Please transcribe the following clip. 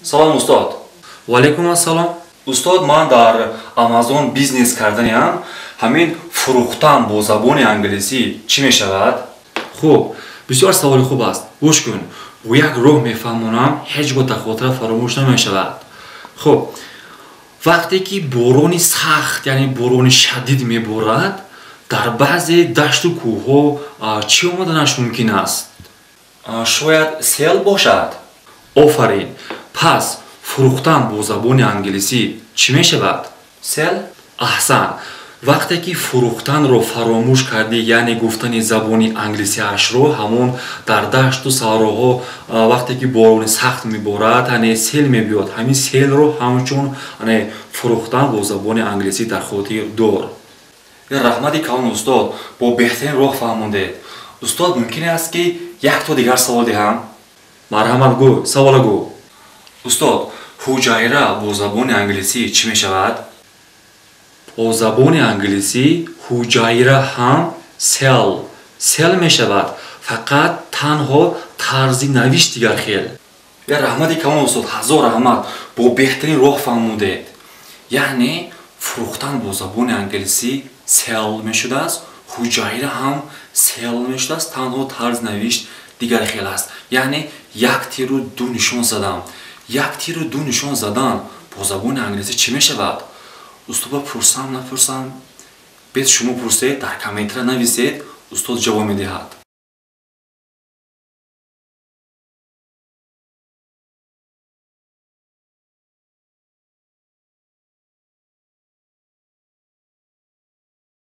Салом, устод. Ва алайкум ассалом. Устод, ман дар Амазон бизнес карданиам. Ҳамин фурӯхтан бо забони англисӣ чӣ мешавад? Хуб, бисёр саволи хуб аст. Гӯш кун, бо як роҳ мефаҳмонам, ҳеҷ гоҳ дар хотира фаромӯш намешавад. Хуб, вақте ки борони сахт, яъне борони шадид меборад, дар баъзе дашту кӯҳҳо чӣ омаданаш мумкин аст? Шояд сел бошад. Офарин. Пас фурӯхтан бо забони англисӣ чӣ мешавад? Sell. Аҳсан. Вақте ки фурӯхтанро фаромӯш кардӣ, яъне гуфтани забони англисиашро, ҳамон дар дашту саҳроҳо вақте ки борони сахт меборад, яъне сел мебиёд, ҳамин селро ҳамчун фурӯхтан бо забони англисӣ дар хотир дор. Раҳмати калон, устод, бо беҳтарин роҳ фаҳмондед. Устод, мумкин аст, ки якто дигар савол диҳам? Марҳамат, гӯ, савола гӯ. Устод, ҳуҷайра бо забони англисӣ чӣ мешавад? Бо забони англисӣ ҳуҷайра ҳам cell, cell мешавад, фақат танҳо тарзи навишт дигар хел. Я, раҳмати калон, устод, ҳазор раҳмат, бо беҳтарин роҳ фаҳмондед. Яъне фурӯхтан бо забони англисӣ sell мешудааст, ҳуҷайра ҳам cell мешудааст, танҳо тарзи навишт дигар хел аст. Яъне як тиру ду нишон задам. Як тиру ду нишон задан бо забони англисӣ чӣ мешавад? Устодба пурсам, напурсам? Бед, шумо пурсед, дар комментария нависед, устод ҷавоб медиҳад.